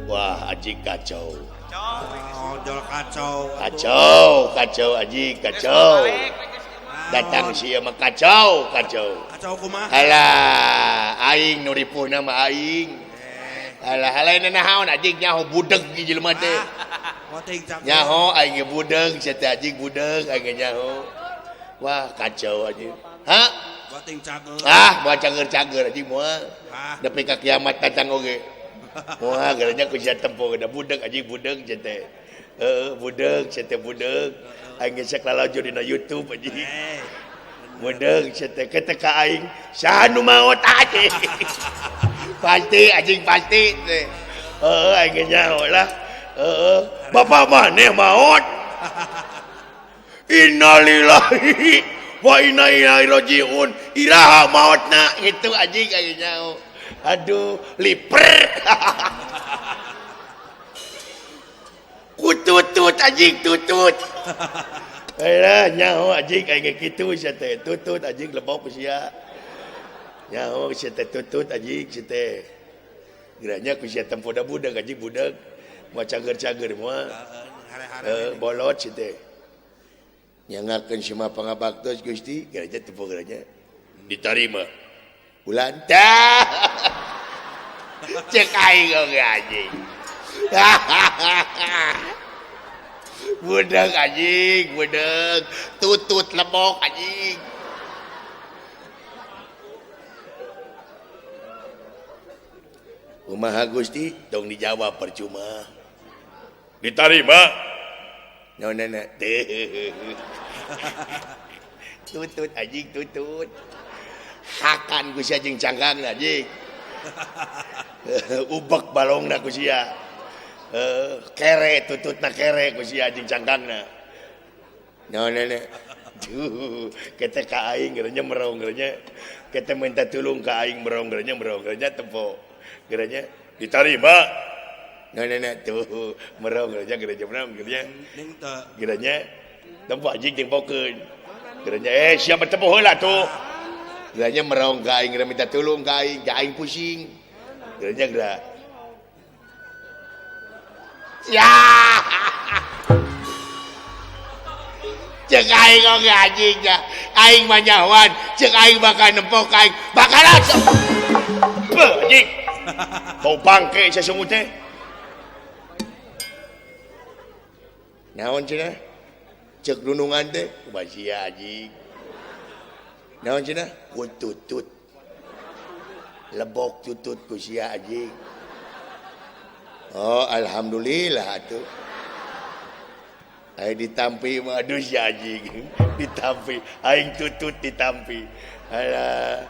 Wah, aji kacau. Kacau. Kacau, kacau aji kacau. Datang sia mah kacau, kacau. Kacau kumaha? Alah, aing nu ripuhna mah aing. Alah, lain naon anjing nyaho budeg jelema teh. Nyaho aing ge budeg, sia teh anjing budeg aing nyaho. Wah, kacau anjing. Hah? Ah, moal cager-cager anjing moal. Nepi ka kiamat datang oge. Moal gerenya ku sia tempo da budeg anjing budeg sia teh. Heeh, budeg sia teh budeg. Aing geus lalajo dina YouTube anjing. Budeg sia teh ketek ka aing, saha nu maot anjing. Pasti anjing pasti teh. Heeh, aing nyaho lah. Heeh, bapak maneh maot. Innalillahi wa inna ilaihi rajiun. Iraha maotna gitu anjing aing nyaho. Aduh, liper. Kututut anjing tutut. Alah nyaho anjing aing kitu sia teh tutut anjing lebok sia. Nyaho sia teh tutut anjing sia teh. Geranya ku sia tempo da budak anjing budak. Moal cager-cager moal. Bolot sia teh. Nyangakeun si mah pangabaktos Gusti, geranya tempo geranya ditarima. Bulan tah. Cek aing oge anjing. Budak anjing, budak tutut lebok anjing. Kumaha Gusti? Tong dijawab percuma. Ditarima. Naon teh. Tutut anjing tutut. Hakan ku sia jeung cangkangna anjing. Ubek balongna ku sia. Kere tututna kere ku sia jeung cangkangna. Naon nenek? Duh, kete ka aing gerenya merong gerenya. Kete minta tulung ka aing merong gerenya merong gerenya tempo. Gerenya ditarima. Naon nenek tuh merong gerenya gerenya merong gerenya. Gerenya tempo anjing jeung bokeun. Gerenya siapa tempo heula tuh. Gerenya merong ka aing gerenya minta tulung ka aing pusing. Gerenya gerak. Ya. Cek aing oge anjing nya. Aing mah nyahoan, cek aing bakal nempok aing. Bakal langsung. Beuh anjing. Bau bangke sasungut teh. Naon cenah? Cek dunungan teh kumaha sia anjing. Naon cenah? Ku tutut. Lebok tutut ku sia anjing. Oh, alhamdulillah atuh. Aing ditampi mah aduh si anjing. Ditampi, aing tutut ditampi. Alah,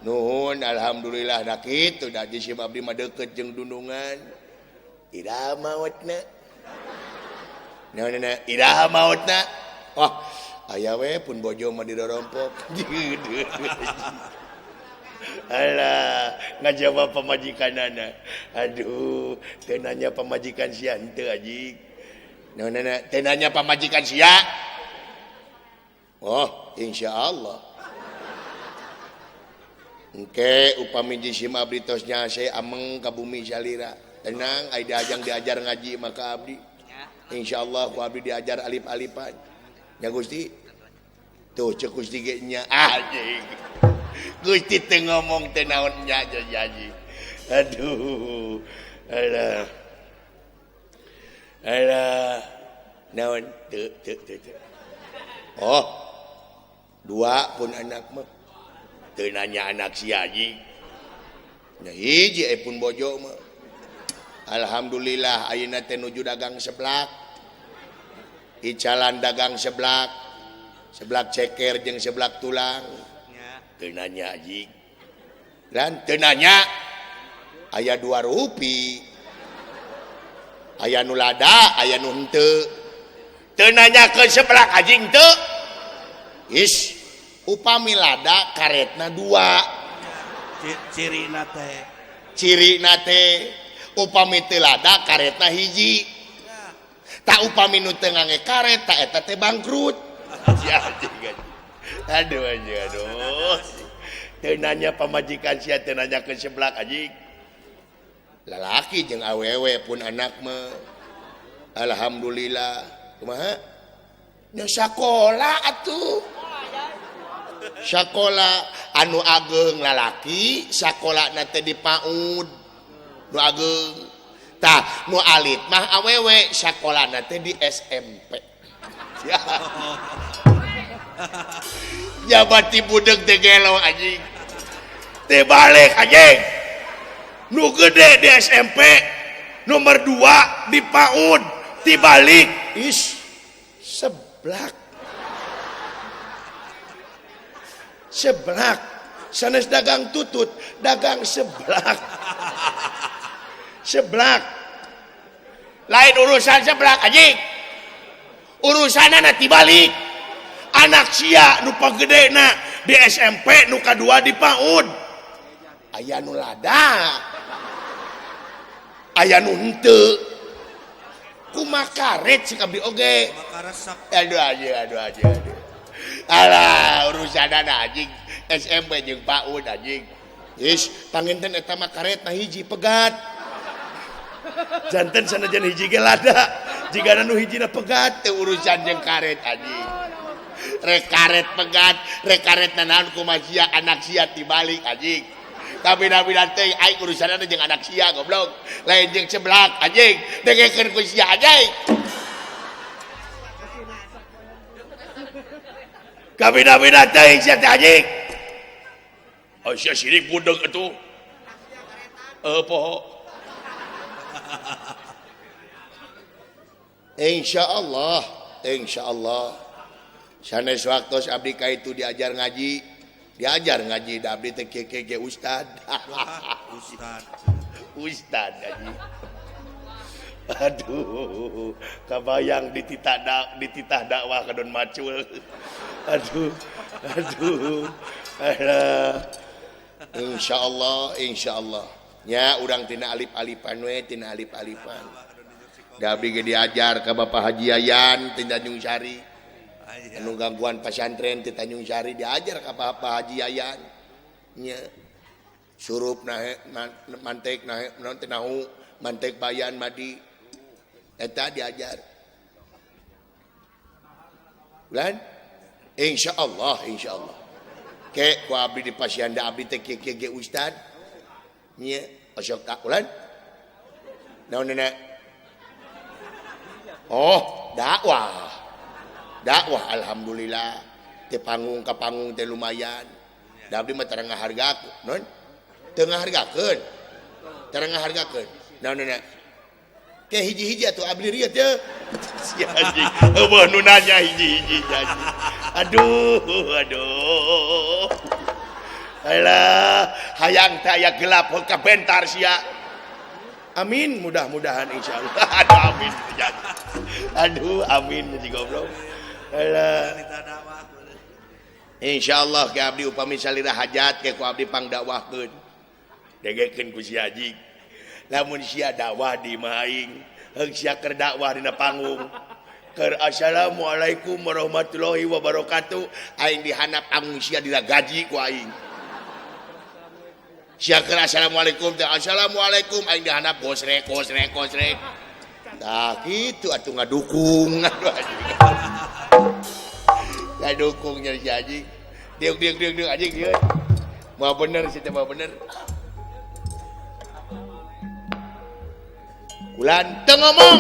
nuhun alhamdulillah da kitu da di sim abdi mah deukeut jeung dunungan. Iraha maotna? Naon iraha maotna? Wah, aya we pun bojo mah didorompok. Alah, ngajawab pamajikanana. Aduh, teu nanya pamajikan sia henteu anjing. Naon teu nanya pamajikan sia? Oh, insyaallah. Engke upami di sim abdi tos nyase ameng ka bumi salira. Tenang, ai diajang diajar ngaji maka abdi. Insyaallah ku abdi diajar alif-alifan. Nya Gusti. Tuh cek Gusti ge nya anjing. Gusti teu ngomong teu naon nya janji. Aduh. Alah. Alah. Naon teu teu teu. Oh. Dua pun anak mah. Teu nanya anak si anjing. Nya hiji pun bojo mah. Alhamdulillah ayeuna teh nuju dagang seblak. Icalan dagang seblak. Seblak ceker jeung seblak tulang. Teu nanya anjing. Dan teu nanya aya 2 rupi. Aya nu lada, aya nu henteu. Teu nanyakeun seblak anjing teu. Is upami lada karetna 2. Cirina teh. Cirina teh upami teu lada karetna hiji. Tak upami nu teu ngangge karet tak eta teh bangkrut. Ya anjing. Aduh anjing aduh. Teu nanya pamajikan sia teu nanyakeun seblak anjing. Lalaki jeung awewe pun anak mah. Alhamdulillah. Kumaha? Nya sakola atuh. Sakola anu ageng lalaki, sakolana teh di PAUD. Nu ageng. Tah, nu alit mah awewe, sakolana teh di SMP. Jabati budeg teh gelo anjing. Teh balik anjing. Nu gede di SMP, nomor 2 di PAUD, dibalik. Is seblak. Seblak. Sanes dagang tutut, dagang seblak. Seblak. Lain urusan seblak anjing. Urusanana tibalik. Anak sia nu pagedena di SMP, nu kadua di PAUD. Aya nu lada. Aya nu henteu. Kumaha karet sih abdi oge. Aduh aduh aduh aduh. Alah urusanana anjing SMP jeung PAUD anjing. Is panginten eta mah karetna hiji pegat. Janten sanajan hiji ge lada. Jigana nu hijina pegat teu urusan jeung karet anjing. Rek karet pegat, rek karet nanaon kumaha sia anak sia tibalik anjing. Tapi nabi teh aing urusanna jeung anak sia goblok. Lain jeung seblak anjing. Dengekeun ku sia anjing. Kabina-bina teh sia teh anjing. Oh sia sirik budeg atuh. Poho. Insyaallah, insyaallah. Sanes waktos abdi ka itu diajar ngaji. Diajar ngaji da abdi teh kieu-kieu ustad. Ustad. Ustad ngaji. Aduh, kabayang dititah dakwah ka Don Macul. Aduh, aduh. Alah. Insyaallah, insyaallah. Nya urang tina alif-alifan we, tina alif-alifan. Da abdi ge diajar ka Bapak Haji Yayan ti Tanjung Sari. Anu gangguan pasantren ti Tanjung Sari diajar ka Bapak Haji Yayan. Nya surup nahe mantek nahe naon teh nahu mantek bayan madi eta diajar. Ulan insyaallah insyaallah. Ke ku abdi di pasianda abdi teh kieu-kieu ge ustad. Nya osok ka ulan. Naon nenek? Oh, dakwah. Dakwah alhamdulillah teh panggung ka panggung teh lumayan. Da abdi mah tara ngahargakeun, non? Teu ngahargakeun. Tara ngahargakeun. Naon nenek? Ke hiji-hiji atuh abdi rieu teh. Si anjing. Eueuh nu nanya hiji-hiji anjing. Aduh, aduh. Alah, hayang teh aya gelap ka bentar sia. Amin, mudah-mudahan insyaallah. Aduh amin. Aduh amin si goblok. Alah. Insyaallah ke abdi upami salira hajat ke ku abdi pangdakwahkeun. Degekeun ku si anjing. Lamun sia dakwah di imah aing, heung sia keur dakwah dina panggung. Keur assalamualaikum warahmatullahi wabarakatuh, aing dihandap panggung sia diragaji ku aing. Sia keur assalamualaikum teh assalamualaikum aing dihandap gosrek gosrek gosrek. Tah kitu atuh ngadukung aduh anjing. Ngadukung nya si anjing. Diuk diuk diuk diuk anjing ieu. Moal bener si teh moal bener. Ulan teu ngomong.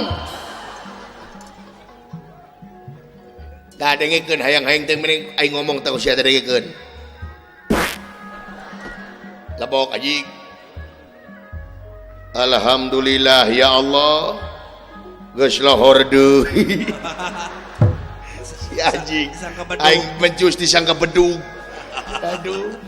Tah dengekeun hayang-hayang teh mending aing ngomong teh sia teh dengekeun. Lebok anjing. Alhamdulillah ya Allah. Geus lohor deui. Si anjing. Aing mencus disangka bedug. Aduh.